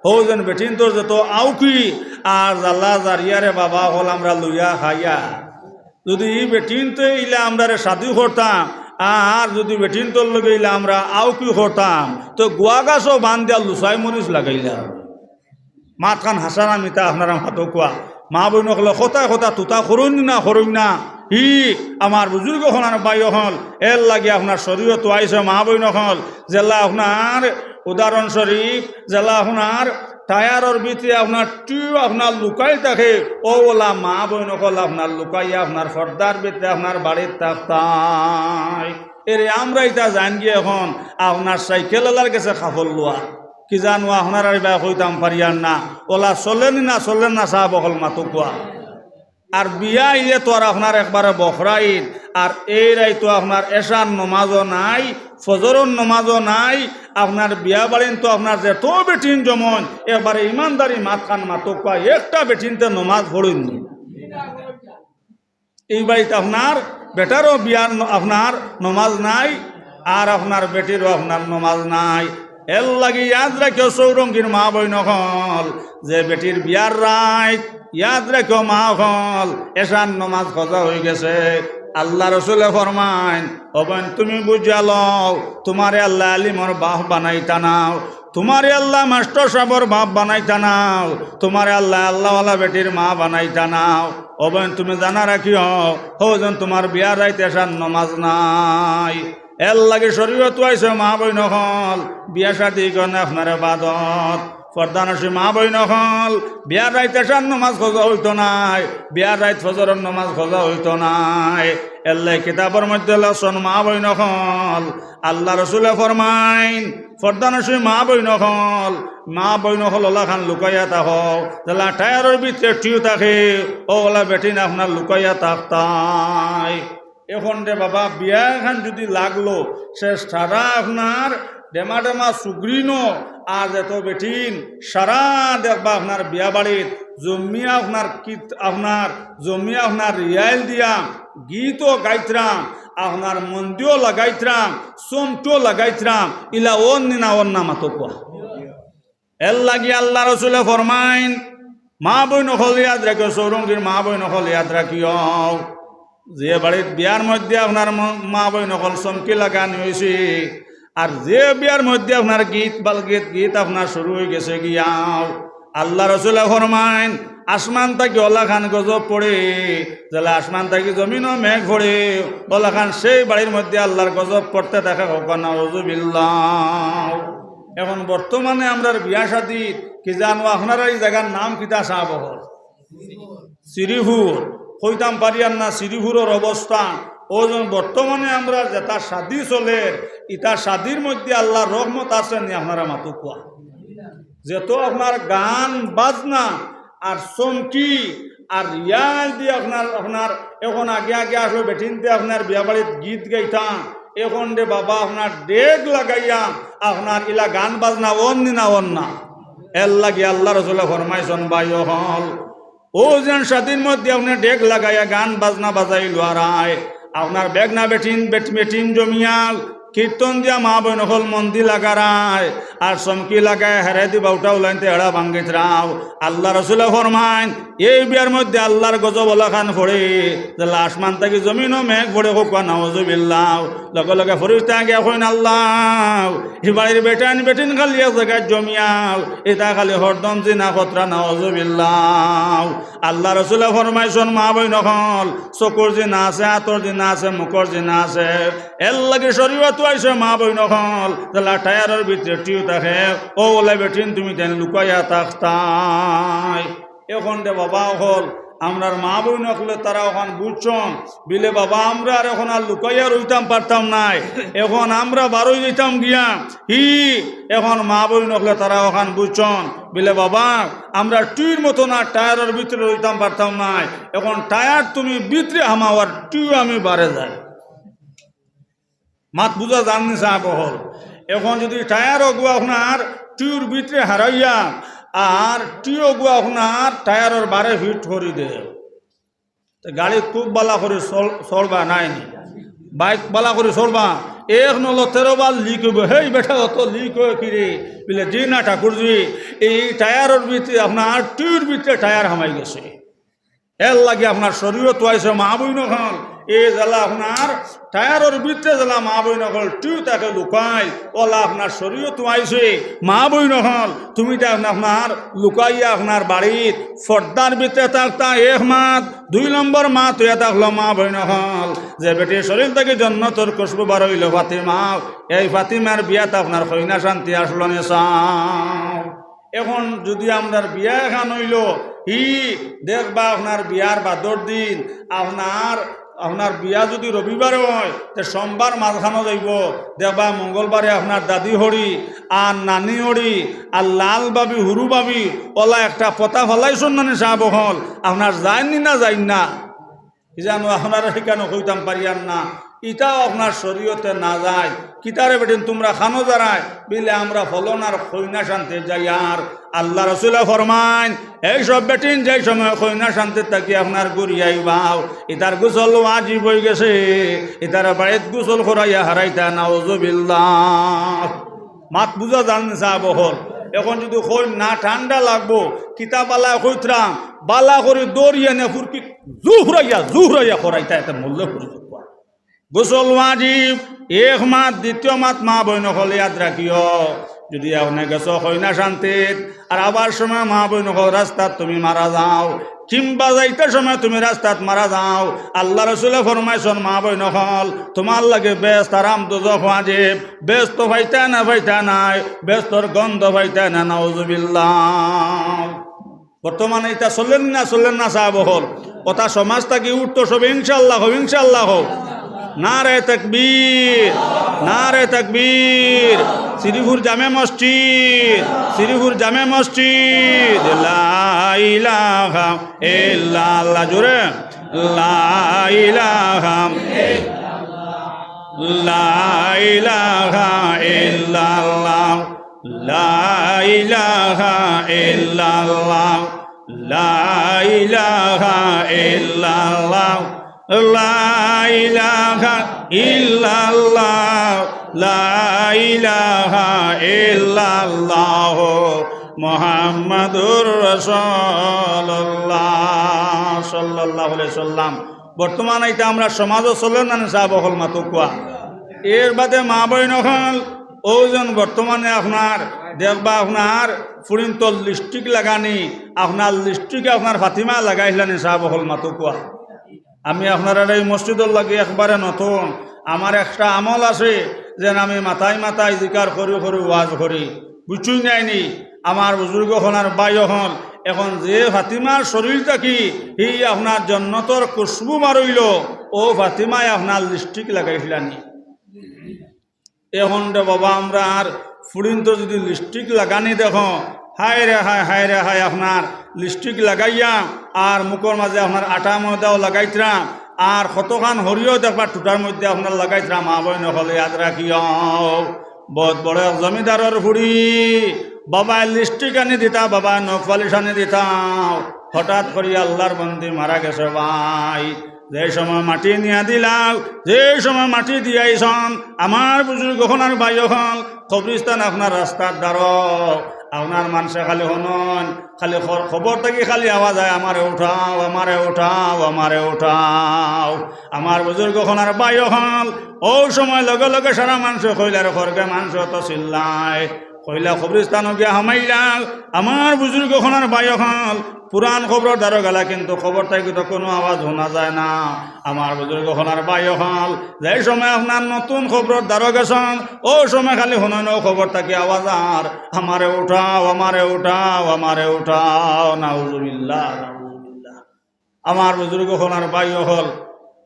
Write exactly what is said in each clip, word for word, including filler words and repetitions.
হউ যেন বেটিন্তর যত আউকি আর জাল্লা জারিয়ারে বাবা অকল আমরা লইয়া খাইয়া। যুদি ই বেটিন্তে ইলা আমরারে শাদি করতাম, আর যুদি বেটিন্তর লগে ইলা আমরা আউকি করতাম, তো গুয়া গাছও বান দিয়া লুচাই মরিচ লাগাইলা। মাতখান হাসানা মিছা আপনারা মাতউক্কা। মা বইন অকলে কথায় কথা তুতা করইন না, করইন না। হি আমার বুজুর্গ অকল আর ভাই অকল, এরলাগি আপনার শরীয়ত আইছে মা বইন অকল, যেলা আপনার উদাহরণস্বরূপ, যেলা আপনার টায়ারর ভিতরে আপনার টিউব আপনার লুকাই থাকে, অউ অলা মা বইন অকল আপনার লুকাইয়া আপনার পর্দার ভিতরে আপনার বাড়িত থাকতায়। এরে আমরা ইতা জানি গিয়া অখন আপনার সাইকেল অলার গেছে কাপড় লওয়া। কি জানো আপনারারে বা কইতাম পারিয়ার না, অলা চলেনি না চলের না সাব অকল মাতউক্কা। আর বিয়া ইলে তো আর আপনার একবারে বখরা ইদ, আর এই রাইতো আপনার এশার নমাজও নাই, ফজরর নমাজও নাই। আপনার বিয়া বাড়িত তো আপনার যত বেটিন জমইন, একবারে ইমানদারি মাতখান মাতউক্কা, একটা বেটিন্তে নমাজ পড়ইন নি। এই বাড়িত আপনার বেটারও বিয়ার ন-, আপনার নমাজ নাই, আর আপনার বেটিরও আপনার নমাজ নাই। এরলাগি ইয়াদ রাখিও চৌরঙ্গির মা বইন অকল, যে বেটির বিয়ার রাইত, ইয়াদ রাখিও মা অকল, এশার নমাজ কজা অইগেছে। আল্লার রসুলে ফরমাইন, "ও বইন, তুমি বুঝিয়া লও, তুমারে আল্লায় আলিমর বাপ বানাইতা নায়, তুমারে আল্লায় মাস্টর সাবর বাপ বানাইতা নায়, তুমারে আল্লায় আল্লাওয়ালা বেটির মা বানাইতা নায়।" ও বইন, তুমি জানা রাখিও, হউ যেন তুমার বিয়ার রাইত এশার নমাজ নাই। এরলাগি শরীয়তো আইছে মা বইন অকল, বিয়া শাদি ইখান আপনার ইবাদত। পর্দানশীন মা বইন অকল, বিয়ার রাইত এশার নমাজ কজা অইতো নায়, বিয়ার রাইত ফজরর নমাজ কজা অইতো নায়। এরলাগি কিতাবর মধ্যে লেখছইন মা বইন অকল, আল্লার রসুলে ফরমাইন, পর্দানশীন মা বইন অকল, মা বইন অকল অলাখান লুকাইয়া থাকো, যেলা টায়ারর ভিতরে টিউব থাকে, অউ অলা বেটিন আপনার লুকাইয়া থাকতায়। অখন রে বাবা, বিয়া এখান যুদি লাগলো, সে সারা আপনার ডেমা ডেমা সুগ্রিনো, আর যত বেটিন, সারা দেখবা আপনার বিয়া বাড়িত জমিয়া আপনার কিত-, আপনার জমিয়া আপনার রিয়াইল দিয়া গীতও গাইতরাম, আপনার মন্দিও লাগাইতরাম, চমকিও লাগাইতরাম, ইলা অইন নি না অইন না মাতউক্কা। এরলাগি আল্লার রসুলে ফরমাইন, মা বইন অকল ইয়াদ রাখিও, চৌরঙ্গির মা বইন অকল ইয়াদ রাখিও। যে বাড়িত বিয়ার মধ্যে আপনার ম-, মা বইন অকল চমকি লাগানি অইছে, আর যে বিয়ার মধ্যে আপনার গীত বাল গীত, গীত আপনার শুরু অইগেছে গিয়াও, আল্লার রসুলে ফরমাইন, আসমান থাকি অলাখান গজব পড়ে, যেলা আসমান থাকি জমিনো মেঘ পড়ে, অলাখান সেই বাড়ির মধ্যে আল্লার গজব পড়তে থাকে, কউক্কা নাউজুবিল্লাহ। অখন বর্তমানে আমরার বিয়া শাদি, কি জানো আপনারা ই জাগার নাম কিতা সাব অকল? শ্রীপুর। কইতাম পারিয়ার না শ্রীপুরর অবস্থা। অউ যেন বর্তমানে আমরার যেতা শাদি চলের, ইতা শাদির মধ্যে আল্লার রহমত আছে নি আপনারা মাতউক্কা। যত আপনার গান বাজনা আর চমকি আর রিয়াইল দিয়া আপনার, আপনার অখন আগে আগে আসলো বেটিন্তে আপনার বিয়া বাড়িত গীত গাইতা, অখন রে বাবা আপনার ডেক লাগাইয়া আপনার ইলা গান বাজনা অইন নি না অইন না। এরলাগি আল্লার রসুলে ফরমাইছইন ভাই অকল, অউ যেন শাদির মধ্যে আপনে ডেক লাগাইয়া গান বাজনা বাজাই লুয়ারায়, আপনার বেগনা বেটিন, বেট-, বেটিন জমিয়া কীর্তন দিয়া মা বইন অকল মন্দি লাগারায়, আর চমকি লাগায় হেরেদি বাউটা উলাইনতে এড়া ভাঙ্গিতরাও। আল্লার রসুলে ফরমাইন, এই বিয়ার মধ্যে আল্লার গজব অলাখান পড়ে, যেলা আসমান থাকি জমিনো মেঘ পড়ে, কউক্কা নাউজুবিল্লাহ। লগে লগে ফিরিস্তা গিয়া কইন, আল্লাহ, ই বাড়ির বেটাইন বেটিন খালি এক জাগাত জমিয়াও, ইতা খালি হরদম জিনা করতরা, নাউজুবিল্লাহ। আল্লার রসুলে ফরমাইছইন, মা বইন অকল, চকুর জিনা আছে, আতর জিনা আছে, মুখর জিনা আছে। এরলাগি শরীয়তো আইছে মা বইন অকল, যেলা টায়ারর ভিতরে টিউব থাকে, অউ অলা বেটিন তুমি তাইন লুকাইয়া থাকতায়। অখন রে বাবা অকল, আমরার মা বইন অকলে তারা অখান বুঝছইন, বিলে বাবা আমরা আর অখন আর লুকাইয়া রইতাম পারতাম নায়, অখন আমরা বারই যাইতাম গিয়া। হি, অখন মা বইন অকলে তারা অখান বুঝছইন, বিলে বাবা আমরা টিউবর মতো না, টায়ারর ভিতরে রইতাম পারতাম নায়, অখন টায়ার তুমি ভিতরে হামাও আর টিউব আমি বারে যাই। মাত বুঝা যার নি সাব অকল? অখন যুদি টায়ার অগু আপনার টিউবর ভিতরে হারাইয়া আর টিউব অগু আপনার টায়ারর বারে ফিট করি দে, তে গাড়ি খুব বালা করি চল-, চলবা নায় নি? বাইক বালা করি চলবা, এক নলো তেরো বার লিক অইবো। "হেই বেটা, অত লিক অয় কিরে?" বলে, "জি না ঠাকুরজি, এই টায়ারর ভিতরে, আপনার টিউর ভিতরে টায়ার হামাই গেছে।" এর লাগি আপনার শরীয়ত আইছে, মা বইন অকল, এই যেলা আপনার টায়ারর ভিতরে যেলা মা বইন অকল টিউ থাকে লুকাইল, অলা আপনার শরীয়ত আইছে, মা বইন অকল, তুমি তা আপনার লুকাইয়া আপনার বাড়িত পর্দার ভিতরে থাকতা, এক মাত। দুই নম্বর মাত অইয়া থাকলো, মা বইন অকল, যে বেটির শরীর থাকি জন্নতর খুশবু বার অইলো ফাতিমা, এই ফাতিমার বিয়াত আপনার কইনা শান্তি আসলো নি চাও। এখন যদি আমরার বিয়া এখান অইলো, হি দেখবা আপনার বিয়ার বাদর দিন, আপনার, আপনার বিয়া যদি রবিবারে অয়, তে সোমবার মাঝখানো যাইবো, দেখবা মঙ্গলবারে আপনার দাদি হরি আর নানি হরি আর লাল ভাবি, হুরু ভাবি, অলা একটা পতা ফালাইছইন না নি সাব অকল, আপনার যাইন নি না যাইন না? কি জানো, আপনারা হিকানো কইতাম পারিয়ার না। ইতাও আপনার শরীয়তে না যায়। কিতারে বেটিন তুমরা খানো যারায়, বিলে আমরা ফলনার কইনা শান্তি যাইয়ার। আল্লাহ রসুলে ফরমাইন, এই সব বেটিন যেই সময় কইনা শান্তি থাকি আপনার ঘুরি আইবাও, ইতার গোসল ওয়াজিব অই গেছে, ইতার বাড়িত গোসল করাইয়া হারাইতা, নাউজুবিল্লাহ। মাত বুঝা যার নি সাব অকল? এখন যদি কইন না ঠান্ডা লাগবো, কিতা বালা কইতরাম, বালা করি দড়ি আনে ফুরকি জুহরাইয়া, জুহরাইয়া করাইতা, এতে মরলে ফুরি যাইবো। গোসল ওয়াজিব, এক মাত, দ্বিতীয় মাত, মা বইন অকল ইয়াদ রাখিও। যদি আপনে গেছো কইনা শান্তিত, আর আবার সময় মা বইন অকল রাস্তাত তুমি মারা যাও, কিংবা যাইতে সময় তুমি রাস্তাত মারা যাও, আল্লাহ রসুলে ফরমাইছইন, মা বইন অকল, তুমার লাগি বেহেস্ত হারাম, দোজখ ওয়াজিব, বেহেস্ত পাইতা না পাইতা নায়, বেহেস্তর গন্ধ পাইতা না, নাউজুবিল্লাহ। বর্তমানে ইতা চলের না, চলের না সাব অকল? কথা সমাজ থাকি উঠতো সবে, ইনশাআল্লাহ কও, ইনশাআল্লাহ কও। নারে তাকবীর, নারে তাকবীর। শ্রীপুর জামে মসজিদ, শ্রীপুর জামে মসজিদ। লা ইলাহা ইল্লাল্লাহ, জোরে। লা ইলাহা, লা ইলাহা ইল্লাল্লাহ। লা ইলাহা ইল্লাল্লাহ, লা ইলাহা ইল্লাল্লাহ, লা ইলাহা ইল্লাল্লাহ, লা ইলাহা ইল্লাল্লাহ, মুহাম্মাদুর রাসূলুল্লাহ সাল্লাল্লাহু আলাইহি সাল্লাম। বর্তমানে ইতা আমরার সমাজো চলের না নি সাব অকল, মাতউক্কা। এর বাদে মা বইন অকল, অউ যেন বর্তমানে আপনার দেখবা আপনার ফুড়িন্তর লিপস্টিক লাগানি, আপনার লিপস্টিক আপনার ফাতিমায় লাগাইছলা নি সাব অকল, মাতউক্কা। আমি আপনারার এই মসজিদর লাগি একবারে নতুন, আমার একটা আমল আছে, যেন আমি মাথায় মাথায় জিকার করি করি ওয়াজ করি। বুঝছইন নায় নি? আমার বুজুর্গ অকল আর ভাই অকল, এখন যে ফাতিমার শরীর থাকি হি আপনার জন্নতর খুশবু বার অইলো, অউ ফাতিমায় আপনার লিপস্টিক লাগাইছলা নি? এখন রে বাবা, আমরার ফুড়িন্তর যদি লিপস্টিক লাগানি দেখো, হায় রে হায়, হায় রে হায়, আপনার লিপস্টিক লাগাইয়া আর মুখর মাঝে আপনার আটা ময়দাও লাগাইতরা, আর কতখান হরিও দেখবা টুটার মধ্যে আপনার লাগাইতরা, মা বইন অকল ইয়াদ রাখিও। বউত বড় এক জমিদারর ফুড়ি, বাবায় লিপস্টিক আনি দিতা, বাবায় নখ পালিশ আনি দিতা। হঠাৎ করি আল্লাহর বন্দি মারা গেছে ভাই। যে সময় মাটি নিয়া দিলাও, যে সময় মাটি দিয়াইছন, আমার বুজুর্গ অকল আর ভাই অকল, কবরস্থান আপনার রাস্তার ধারো, আপনার মানষে খালি হুনইন, খালি খর-, খবর থাকি খালি আওয়াজ অয়, "আমারে উঠাও, আমারে উঠাও, আমারে উঠাও।" আমার বুজুর্গ অকল আর ভাই অকল, অউ সময় লগে লগে সারা মানষে কইলা, "রে খরগে মানষে অত চিল্লায়।" কইলা, "কবরস্থানো গিয়া হামাইলা।" আমার বুজুর্গ অকল আর ভাই অকল, পুরান কবরর ধারো গেলা, কিন্তু কবর থাকি তো কুনু আওয়াজ হুনা যায় না। আমার বুজুর্গ অকল আর ভাই অকল, যে সময় আপনার নতুন কবরর ধারো গেছন, অউ সময় খালি হুনইন অউ কবর থাকি আওয়াজ আর, "আমারে উঠাও, আমারে উঠাও, আমারে উঠাও।" নাউজুবিল্লাহ, নাউজুবিল্লাহ। আমার বুজুর্গ অকল আর ভাই অকল,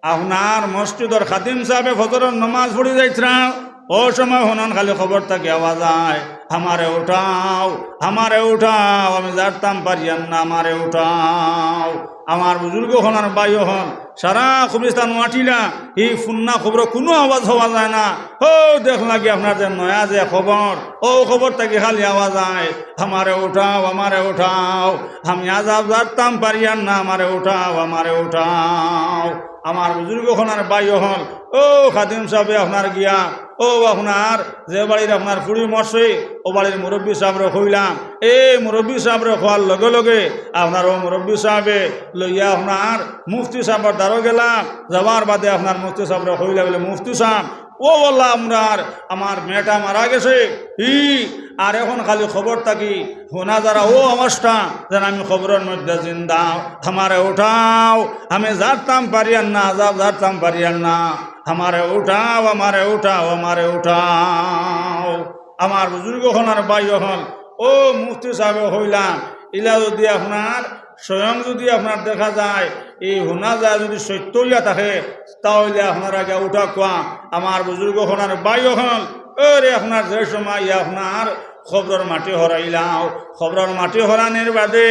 আপনার মসজিদর খাদিম সাবে ফজরর নমাজ পড়ি যাইতরা, অউ সময় হুনইন খালি কবর থাকি আওয়াজ অয়, "আমারে উঠাও, আমারে উঠাও, আমি জারতাম পারিয়ার না, আমারে উঠাও। আমার বুজুর্গ অকল আর ভাই অকল, সারা কবরস্থান মাটিলা, ই ফুন্না কবরো কুনু আওয়াজ পাওয়া যায় না। ও দেখলা গি আপনার যে নয়া যে কবর, অউ কবর থাকি খালি আওয়াজ আয়, আমারে উঠাও, আমারে উঠাও, আমি আজাব জারতাম পারিয়ার না, আমারে উঠাও, আমারে উঠাও। আমার বুজুর্গ অকল আর ভাই অকল, অউ খাদিম সাবে আপনার গিয়া, অউ আপনার যে বাড়ির আপনার ফুড়ি মরছে, অউ বাড়ির মুরব্বি সাবরে কইলা, এ মুরব্বি সাবরে কওয়ার লগে লগে আপনার অউ মুরব্বি সাবে লইয়া আপনার মুফতি সাবর দ্বারো গেলা। যাওয়ার বাদে আপনার মুফতি সাবরে কইলা, বলে, "মুফতি সাব, অউ অলা আমরার, আমার মেয়েটা মারা গেছে, ই আর অখন খালি কবর থাকি হুনা যার অউ আওয়াজটা, যেন আমি কবরর মধ্যে জিন্দা, আমারে উঠাও, আমি জারতাম পারিয়ার না, আজাব জারতাম পারিয়ার না, আমারে উঠাও, আমারে উঠাও, আমারে উঠাও।" আমার বুজুর্গ অকল আর ভাই অকল, অউ মুফতি সাবে কইলা, ইলা যুদি আপনার স্বয়ং যুদি আপনার দেখা যায়, ই হুনা যায় যুদি সত্য অইয়া থাকে, তা অইলে আপনারা গিয়া উঠাউক্কা। আমার বুজুর্গ অকল আর ভাই অকল, ওরে আপনার যে সময় আপনার কবরর মাটি হরাইলাও, কবরর মাটি হরানির বাদে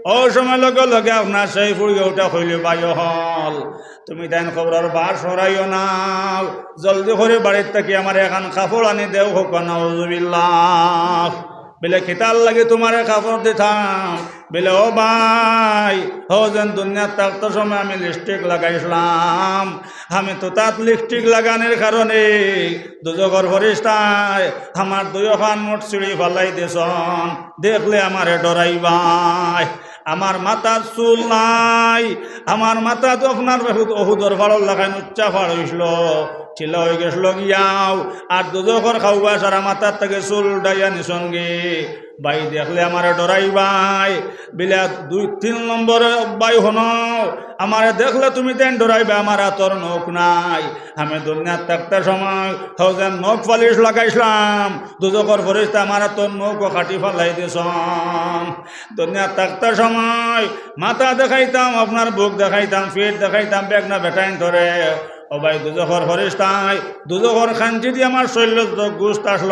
অউ সময় লগে লগে আপনার সেই ফুড়িয়ে উঠা কইলে, "ভাই অকল, তুমি তাইন কবরর বাঁশ হরাইও না, জলদি করি বাড়ির থাকি আমারে এখান কাপড় আনি দেও, কউক্কা নাউজুবিল্লাহ।" বলে, "কিতার লাগি তুমারে কাপড় দিতাম?" বলে, "ও ভাই, অউ যেন দুনিয়াত থাকতে সময় আমি লিপস্টিক লাগাইছলাম, আমি তো তাত লিপস্টিক লাগানির কারণে দুজখর ফিরিস্তায় আমার দুইওখান মুঠ ছিড়ি ফালাই দিছন, দেখলে আমারে ডরাইবায়।" আমার মাথাত চুল নাই, আমার মাথাত আপনার অহুদ-, অহুদর ফাড়র লাখান উচ্চা ফাড় অইছিল, ঢিলা অইগেছিল গিয়াও, আর দুজখর খাওয়া সারা মাথার থাকি চুল উঠাইয়া নিছন গি। ভাই দেখলে আমারে ডরাইবায়, বিলা দুই তিন নম্বর ভাই হুনো, আমারে দেখলে তুমি তাইন ডরাইবায়, আমার আতর নখ নাই, আমি দুনিয়াত থাকতে সময় অউ যেন নখ পালিশ লাগাইছলাম, দুজখর ফিরিস্তায় আমার আতর নখও কাটি ফালাই দিছন। দুনিয়াত থাকতে সময় মাথা দেখাইতাম, আপনার বুক দেখাইতাম, পিঠ দেখাইতাম, বেগনা বেটাইন ধরে। ও ভাই, দুজখর ফিরিস্তায় দুজখর কাঞ্চি দি আমার শরীরর যত গোস্ত আছিল,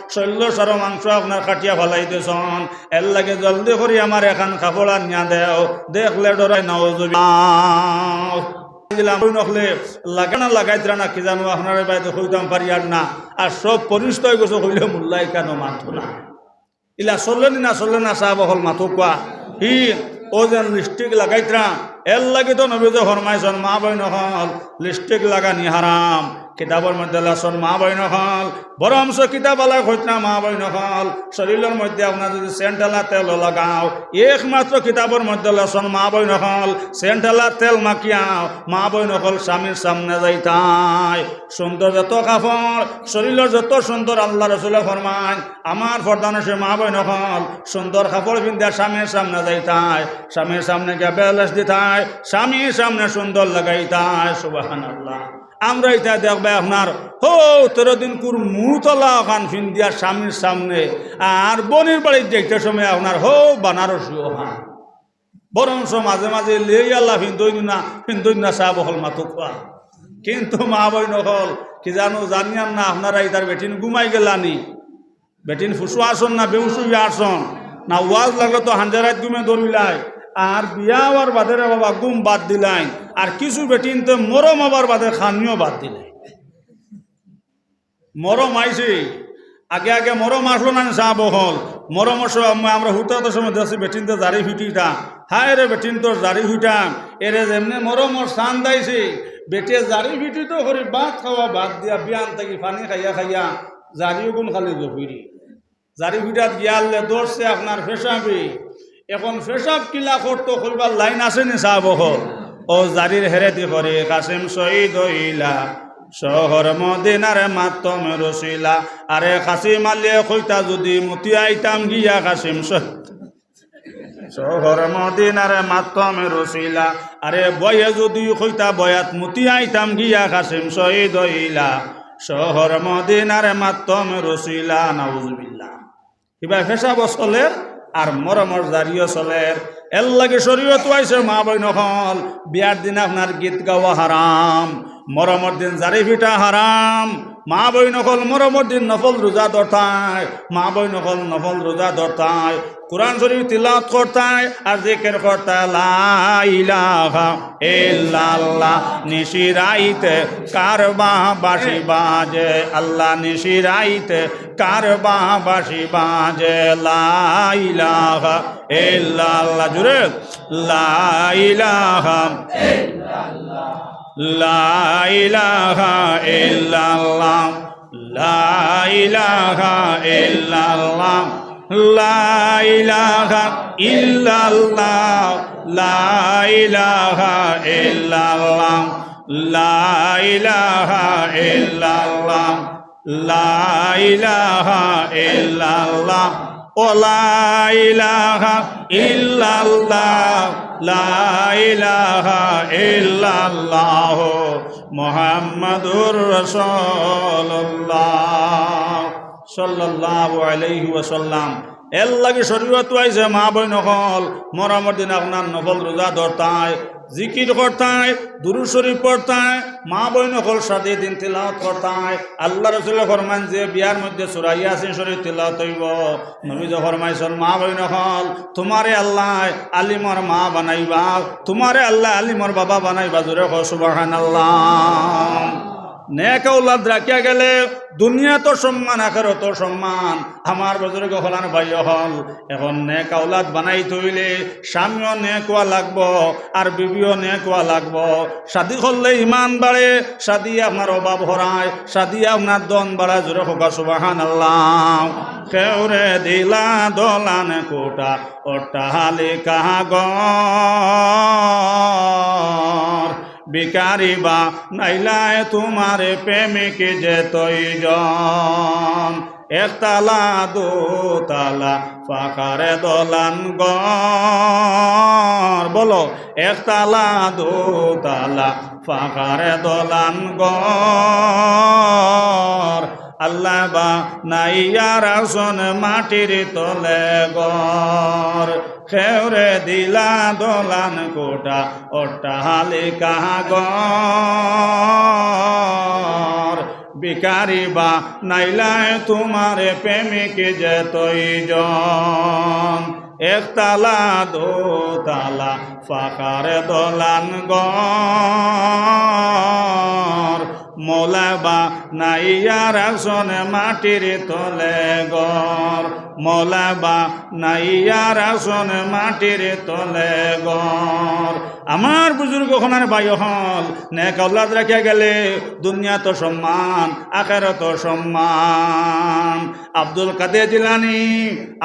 শরীরর সারা মাংস আপনার কাটিয়া ফালাই দিছন। এর লাগি জলদি করি আমারে এখান কাপড় আনিয়া দেও, দেখলে ডরাই নাউজুবিল্লাহ। দিলাম, অউ নখলে লাগাইতরা না লাগাইতরা না কি জানো, আপনারার বায়দি কইতাম পারিয়ার না। আর সব ফিরিস্তা অইগেছে কইলে মোল্লায় কেনে মানতো না। ইলা চলে নি না চলে না, সাব অকল মাতউক্কা। হি, অউ যেন লিপস্টিক লাগাইতরা, এর লাগি তো নবীয়ে ফরমাইছন, মা বইন অকল, লিপস্টিক লাগানি হারাম। কিতাবর মধ্যে লেখছন, মা বইন অকল, বরঞ্চ কিতাবআলায় কইতরা, মা বইন অকল, শরীরর মধ্যে আপনার যুদি সেন্টআলা তেলও লাগাও, একমাত্র কিতাবর মধ্যে লেখছন, মা বইন অকল, সেন্টআলা তেল মাখিয়া মা বইন অকল স্বামীর সামনে যাইতায়। সুন্দর যত কাপড়, শরীরর যত সুন্দর, আল্লার রসুলে ফরমাইন, আমার পর্দানশীন মা বইন অকল সুন্দর কাপড় পিন্দিয়া স্বামীর সামনে যাইতায়, স্বামীর সামনে গিয়া বেলেশ দিতায়, স্বামীর সামনে সুন্দর লাগাইতায়। সুবহানাল্লাহ। আমরা ইতা দেখবায় আপনার হউ তেরো দিনকুর মুতলা অখান পিন্দিয়া স্বামীর সামনে, আর বইনর বাড়িত যাইতে সময় আপনার হউ বানারসি অখান। বরঞ্চ মাঝে মাঝে লেইয়ালা পিন্দইন না, পিন্দইন না, সাব অকল মাতউক্কা। কিন্তু মা বইন অকল, কি জানো, জানিয়ার না আপনারা ইতার বেটিন ঘুমাই গেলা নি। বেটিন হুশো আছন না বেহুশ অইয়া আছন, না ওয়াজ লাগলে তো হাঞ্জা রাইত ঘুমে ধরিলায়। আর বিয়া অওয়ার বাদে রে বাবা ঘুম বাদ দিলাইন, আর কিছু বেটিন তো মরম অওয়ার বাদে খানিও বাদ দিলাইন। মরম আইছে, আগে আগে মরম আছলো না নি সাব অকল? মরমর সময় আমরা হুতাত সময় দেখছি বেটিন্তে জারি ফিটিতা, হায় রে বেটিন্তর জারি ফিটা, এরে যেমনে মরমর সান্দ আইছে, বেটিয়ে জারি ফিটিত করি ভাত খাওয়া বাদ দিয়া বিয়ান থাকি পানি খাইয়া খাইয়া জারি অগুন খালি জফিরি। জারি ফিটাত গিয়ালে ধরছে আপনার পেশাবে। এখন পেশাব কিলা করতো কইবার লাইন আছে নি সাব অকল? অউ জারির হেরেদি করে কাসিম শহিদ অইলা, শহর মদিনার মাধ্যমে রসিলা। আরে কাসিম আলীয়ে কইতা যুদি মুতি আইতাম গিয়া কাসিম শহিদ, শহর মদিনার মাধ্যমে রসিলা। আরে বয়ে যুদি কইতা বয়াত মুতি আইতাম গিয়া কাসিম শহিদ অইলা, শহর মদিনার মাধ্যমে রসিলা। নাউজুবিল্লাহ। ইবায় পেশাবও চলের, আর মরমর জারিও চলের। এরলাগি শরীয়তো আইছে মা বইন অকল, বিয়ার দিন আপনার গীত গাওয়া হারাম, মরমর দিন জারি ফিটা হারাম, মা বইন অকল মহরমর দিন নফল রোজা ধরতায়, মা বইন অকল নফল রোজা ধরতায়, কোরআন শরীফ তিলাওয়াত করতায়, আর জিকির করতায়, লা ইলাহা ইল্লাল্লাহ। নিশি রাইতে কার বাঁশি বাজে, আল্লাহ নিশি রাইতে কার বাঁশি বাজে, লা ইলাহা ইল্লাল্লাহ। জোরে, লা ইলাহা, লা ইলাহা ইল্লাল্লাহ, লা ইলাহা ইল্লাল্লাহ, লা ইলাহা ইল্লাল্লাহ, লা ইলাহা ইল্লাল্লাহ, লা ইলাহা ইল্লাল্লাহ, লা ইলাহা ইল্লাল্লাহ। ও লা ইলাহা ইল্লাল্লাহ, লা ইলাহা ইল্লাল্লাহ, মুহাম্মাদুর রাসূলুল্লাহ সাল্লাল্লাহু আলাইহি ওয়াসাল্লাম। এর লাগি শরীয়ত আইছে, মা বইন অকল মহরমর দিন আপনার নফল রোজা ধরতায়, জিকির করতায়, দুরূদ শরীফ পড়তায়, মা বইন অকল শাদি দিন তিলাওয়াত করতায়। আল্লাহ রসুলে ফরমান যে বিয়ার মধ্যে সূরা ইয়াসিন শরীফ তিলাওয়াত অইবো, নবীজি ফরমাইছইন, মা বইন অকল, তুমারে আল্লায় আলিমর মা বানাইবা, তুমারে আল্লায় আলিমর বাবা বানাইবা। জোরে কও সুবহানাল্লাহ। নেক আওলাদ রাখিয়া গেলে দুনিয়াত সম্মান, আখেরাত সম্মান। আমার বুজুর্গ অকল আর ভাই অকল, এখন নেক আওলাদ বানাইতে অইলে স্বামীও নেক অওয়া লাগবো, আর বিবিও নেক অওয়া লাগবো। শাদি করলে ইমান বাড়ে, শাদি আপনার অভাব হরায়, শাদি আপনার ধন বাড়ায়। জোরে কউক্কা সুবহানাল্লাহ। কেউরে দিলা দলান কোঠা, অট্টালিকা ঘর, ভিখারি বানাইলায় তুমারে প্রেমিক যেতই জন। একতলা দুতলা পাকার দলান ঘর, বলো, একতলা দুতলা পাকার দলান ঘর। আল্লায় বানাইয়া রাখছইন মাটির তলে ঘর। কেউরে দিলা দলান কোঠা, অট্টালিকা ঘর, ভিখারি বানাইলায় তুমারে প্রেমিক যেতই জন। একতলা দুতলা পাকার দলান ঘর, মওলায় বানাইয়া রাখছইন মাটির তলে ঘর, মওলায় বানাইয়া রাখছইন মাটির তলে ঘর। আমার বুজুর্গ অকল আর ভাই অকল, নেক আওলাদ রাখিয়া গেলে দুনিয়াত সম্মান, আখেরাত সম্মান। আব্দুল কাদের জিলানী,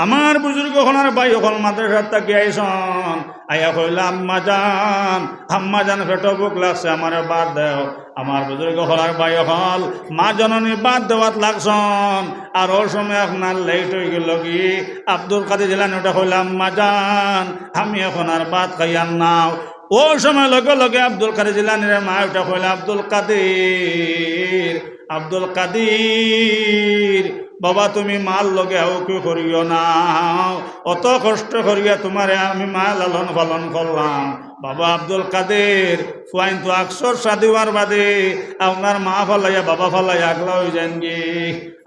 আমার বুজুর্গ অকল আর ভাই অকল মাদ্রাসাত থাকি আইছইন, আইয়া কইলা, আম্মাজান, আম্মাজান, পেটো ভুক লাগছে, আমারে ভাত দেও। আমার বুজুর্গ অকল আর ভাই অকল, মা জননী ভাত দেওয়াত লাগছইন, আর অউ সময় আপনার late অইগেলোগি। আব্দুল কাদের জিলানী উঠা কইলা, আম্মাজান, আমি এখন আর ভাত খাইয়ার নায়। অউ সময় লগে লগে আব্দুল কাদের জিলানীর মায় উঠা কইলা, আব্দুল কাদের, আব্দুল কাদের, বাবা, তুমি মার লগে আউকি করিও না। অত কষ্ট করিয়া তুমারে আমি মায় লালন পালন করলাম। বাবা আব্দুল কাদের, ফুয়াইন তো আকছর শাদি অওয়ার বাদে আপনার মা ফালাইয়া, বাবা ফালাইয়া আগলা অইযাইনগি।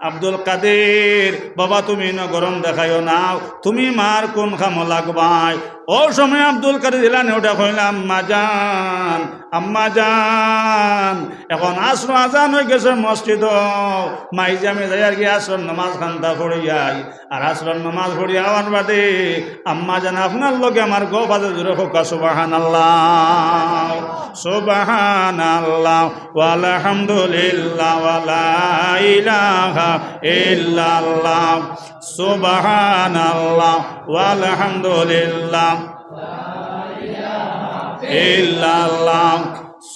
আব্দুল কাদের, বাবা, তুমি ইনো গরম দেখাইও না, তুমি মার কুন কামো লাগবায়? অউ সময় আব্দুল কাদের জিলানী উঠা কইলা, আম্মাজান, আম্মাজান, এখন আছরর আজান অইগেছে মসজিদো, মাইঝে আমি যাইয়ারগি আছরর নমাজ খান্তা পড়িয়া আই। আর আছরর নমাজ পড়িয়া আওয়ার বাদে আম্মাজান আপনার লগে আমার গফ আছে। জোরে কউক্কা সুবহানাল্লাহ, সুবহানাল্লাহ, ওয়ালহামদুলিল্লাহ, ওয়ালা ইলাহা ইল্লাল্লাহ, সুবহানাল্লাহ, ওয়ালহামদুলিল্লাহ, ইল্লাল্লাহ,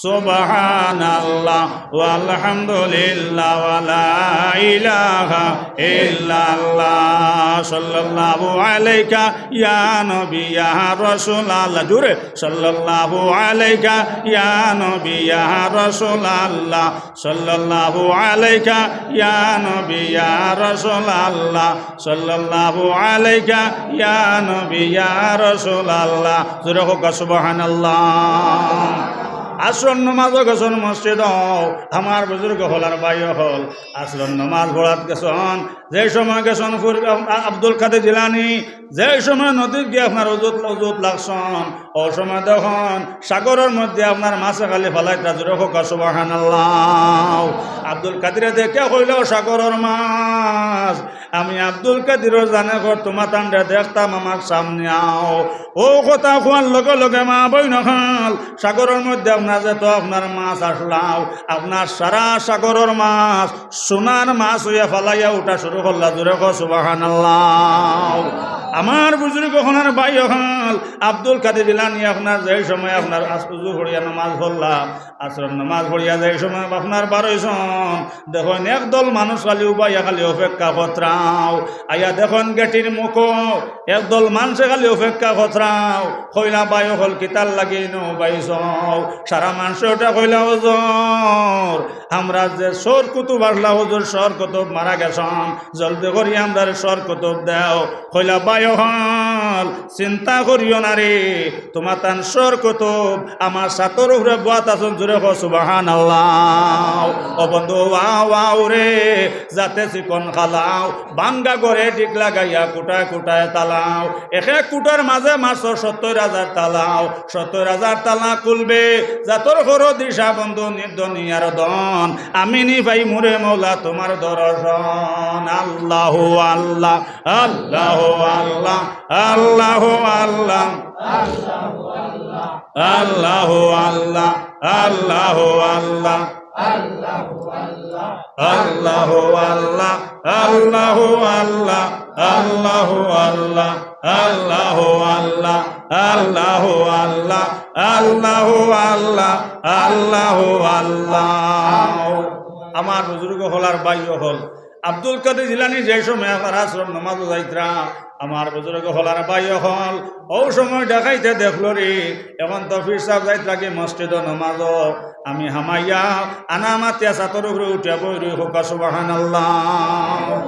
সুবহানাল্লাহ, ওয়ালহামদুলিল্লাহ, ওয়ালা ইলাহা ইল্লাল্লাহ। সাল্লাল্লাহু আলাইকা ইয়া নবী ইয়া রাসূলুল্লাহ। জোরে, সাল্লাল্লাহু আলাইকা ইয়া নবী ইয়া রাসূলুল্লাহ। সাল্লাল্লাহু আলাইকা ইয়া নবী ইয়া রাসূলুল্লাহ। সাল্লাল্লাহু আলাইকা ইয়া নবী ইয়া রাসূলুল্লাহ। জোরে কউক্কা সুবহানাল্লাহ। আসরর নমাজও গেছইন মসজিদো। আমার বুজুর্গ অকল আর ভাই অকল, আসরর নমাজ পড়াত গেছইন। যে সময় গেছইন ফুর-, আ-, আব্দুল কাদির জিলানী, যে সময় নদীত গিয়া আপনার অজুত, অজুত লাগছইন, অউ সময় দেখইন সাগরর মধ্যে আপনার মাছে খালি ফালাইতরা, জোরে কউক্কা সুবহানাল্লাহ। আব্দুল কাদিরে দেখিয়া কইলা, "ও সাগরর মাছ, আমি আব্দুল কাদিরর জানে ঘর তুমাতানরে দেখতাম, আমার সামনে আও।" অউ কথা কওয়ার লগে লগে মা বইন অকল, সাগরর মধ্যে আপনার যেতো আপনার মাছ আছলাও, আপনার সারা সাগরর মাছ সোনার মাছ অইয়া ফালাইয়া উঠা শুরু করলা, জোরে কউক্কা সুবহানাল্লাহ। আমার বুজুর্গ অকল আর ভাই অকল, আব্দুল কাদির জিলানী আপনার যে সময় আপনার আস-, অজু পড়িয়া নমাজ পড়লা, আসরর নমাজ পড়িয়া যে সময় আপনার বারইছইন, দেখইন একদল মানুষ খালি উবাইয়া খালি অপেক্ষা করতরাও। আইয়া দেখইন গেটির মুখো একদল মানষে খালি অপেক্ষা করতরাও। কইলা, "ভাই অকল, কিতার লাগি ইনো উবাইছইন?" সারা মানষে উঠা কইলা, "হুজুর, আমরার যে সর কুতুব আছলা হুজুর, সর কুতুব মারা গেছইন, জলদি করি আমরারে সর কুতুব দেও।" কইলা, "ভাই অকল, চিন্তা করিও না রে, তুমাতান সর কুতুব আমার ছাতর উপরে বওয়াত আছইন, জোরে কউক্কা সুবহানাল্লাহ।" ও বন্ধু, ওয়াও, ওয়াও রে, যাতে চিকন কালাও, ভাঙ্গা ঘরে ডিগ লাগাইয়া কুটায় কুটায় তালাও। এক এক কুটার মাঝে মারছো সত্তইর হাজার তালাও, সত্তইর হাজার তালা খুলবে, যাতর করো দিশা বন্ধু নির্দনিয়ার দন। আমি নি পাইমু রে মওলা তুমার দরশন। আল্লাহু আল্লাহ, আল্লাহু আল্লাহ, আল্লাহু আল্লাহ, আল্লাহু আল্লাহ, আল্লাহু আল্লাহ, আল্লাহু আল্লাহ, আল্লাহু আল্লাহ, আল্লাহু আল্লাহ, আল্লাহু আল্লাহ, আল্লাহু আল্লাহ, আল্লাহু আল্লাহ, আল্লাহু আল্লাহ। আমার বুজুর্গ অকল আর ভাই অকল, আব্দুল কাদির জিলানী যে সময় আপনার আসরর নমাজো যাইতরা, আমার বুজুর্গ অকল আর ভাই অকল, অউ সময় ডাকাইতে দেখলো রে, অখন তো পীর সাব যাইতরা গি মসজিদো নমাজো, আমি হামাইয়া আনা মাতিয়া ছাতর উপরে উঠিয়া বই রই, কউক্কা সুবহানাল্লাহ।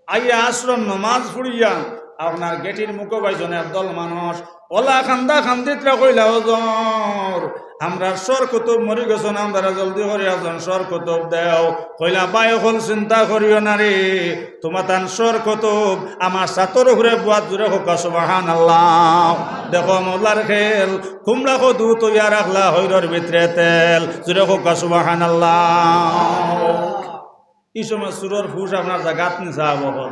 আইয়া আসরর নমাজ পড়িয়া আপনার গেটির মুখো পাইছইন একদল মানুষ, অলা কান্দা কান্দিতরা কইলা, "হুজুর, আমরার সর কুতুব মরি গেছইন, আমরারে জলদি করি একজন সর কুতুব দেও।" কইলা, "ভাই অকল, চিন্তা করিও না রে, তুমাতান সর কুতুব আমার ছাতর উপরে বওয়াত, জোরে কউক্কা সুবহানাল্লাহ।" দেখো মওলার খেল, কুমড়া কদু তৈয়ার রাখলা, হইরর ভিতরে তেল, জোরে কউক্কা সুবহানাল্লাহ। ই সময় চুরর ফুশ আপনার জাগাত নি সাব অকল।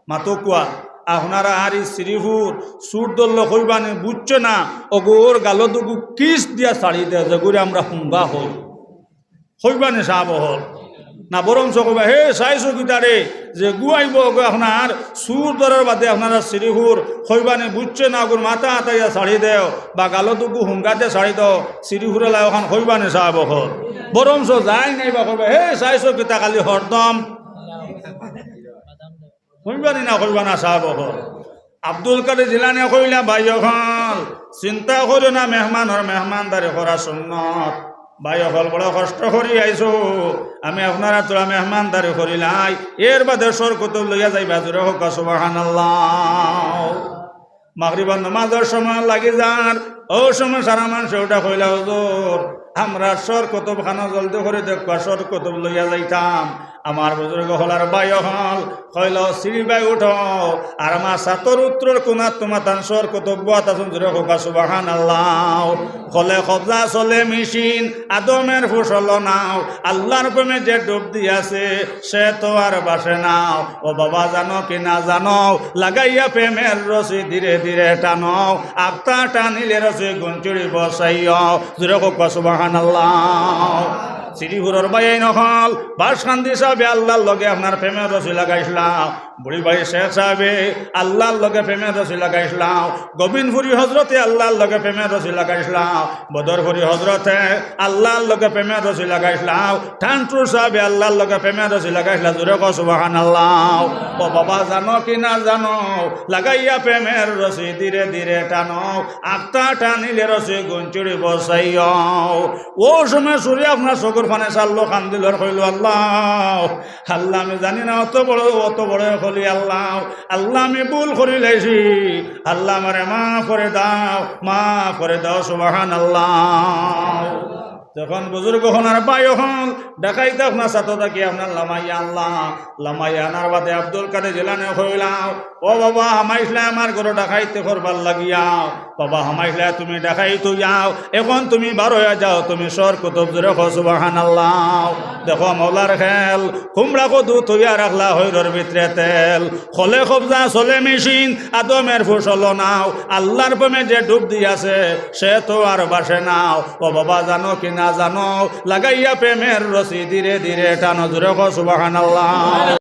মাতউক্কা, আপনারা আর ই শ্রীপুর চুর ধরলে কইবা নি বুঝছে না, অগুর গালো দুগু কিস দিয়া ছাড়ি দেয়, যেগুরে আমরা হুঙ্গা কই। কইবা নি সাব অকল? না, বরঞ্চ কইবা, "হে, চাইছো কিতারে, যেগু আইবো অগু আপনার চুর ধরার বাদে আপনারা শ্রীপুর, কইবা নি বুঝছে না, অগুর মাথা আতাইয়া ছাড়ি দেও, বা গালো দুগু হুঙ্গা দিয়া ছাড়ি দেও, শ্রীপুরআলা অখান কইবা নি সাব অকল?" বরঞ্চ যাই নাইবা কইবা, "হে, চাইছো কিতা খালি হরদম।" কইবা নি না, কইবা না সাব অকল? আব্দুল কাদির জিলানী কইলা, "ভাই অকল, চিন্তা করিও না, মেহমানর মেহমানদারি করা সুন্নত। ভাই অকল, বড় কষ্ট করি আইছো, আমি আপনারার থুড়া মেহমানদারি করিলাই, এর বাদে সর কুতুব লইয়া যাইবা।" জোরে কউক্কা সুবহানাল্লাহ। মাগরিবর নমাজর সময় লাগি যার, অউ সময় সারা মানষে উঠা কইলা, "হুজুর, আমরার সর কুতুব খানো জলদি করি দেউক্কা, সর কুতুব লইয়া যাইতাম।" আমার বুজুর্গ অকল আর ভাই অকল, কইলা, "শ্রী ভাই উঠো, আর আমার ছাতর উত্তরর কুনাত তুমাতান সর কুতুব বওয়াত আছইন, জোরে কউক্কা সুবহানাল্লাহ।" কলে কবজা চলে মেশিন, আদমের ফুসল নাও, আল্লাহর প্রেমে যে ডুব দিয়াছে, সে তো আর বাসে না। ও বাবা, জানো কি না জানো, লাগাইয়া প্রেমের রশি ধীরে ধীরে টানো, আখতা টানিলে রশি গুঞ্চুড়ি বসাইও। জোরে কউক্কা সুবহানাল্লাহ। শ্রীপুরর ভাইয়াইন অকল, বাসকান্দি সাবে আল্লাহর লগে আপনার প্রেমের রশি লাগাইছলা, বুড়িবাড়ি শেখ সাবে আল্লাহর লগে প্রেমের রশি লাগাইছলা, গোবিন্দপুরি হজরতে আল্লাহর লগে প্রেমের রশি লাগাইছলা, বদরপুরি হজরতে আল্লাহর লগে প্রেমের রশি লাগাইছলা, ঠান্টুর সাবে আল্লাহর লগে প্রেমের রশি লাগাইছলা। জোরে কও সুবহানাল্লাহ। ও বাবা, জানো কি না জানো, লাগাইয়া প্রেমের রশি ধীরে ধীরে টানো, আখতা টানিলে রশি গুঞ্চুড়ি বসাইও। অউ সময় চুরে আপনার চকুর পানি ছাড়লো, কান্দিলো আর কইলো, "আল্লাহ, আল্লাহ, আমি জানি না অত বড়, অত বড় কলি, আল্লাহ, আল্লাহ, আমি ভুল করিলাইছি, আল্লাহ, আমারে মাফ করি দেও, মাফ করি দেও।" সুবহানাল্লাহ। তখন বুজুর্গ অকল আর ভাই অকল, ডাকাইত আপনার সাথে থাকি আপনার লামাইয়া আনলা। লামাইয়া আনার বাদে আব্দুল কাদের জিলানী কইলা, "ও বাবা, হামাইছলায় আমার ঘরো ডাকাইতি করবার লাগিয়া। বাবা, হামাইছলায় তুমি ডাকাইত অইয়াও, এখন তুমি বার অইয়া যাও, তুমি শহর কুতুব।" জোরে কও সুবহানাল্লাহ। দেখো মওলার খেল, কুমড়া কদু থইয়া রাখলা হইরর ভিতরে তেল, খলে কবজা চলে মেশিন, আদমের ফুসল নাও, আল্লাহর প্রেমে যে ডুব দিয়াছে, সে তো আর বাসে নাও। ও বাবা, জানো কি না জানো, লাগাইয়া প্রেমের রশি ধীরে ধীরে টানো। জোরে কও সুবহানাল্লাহ।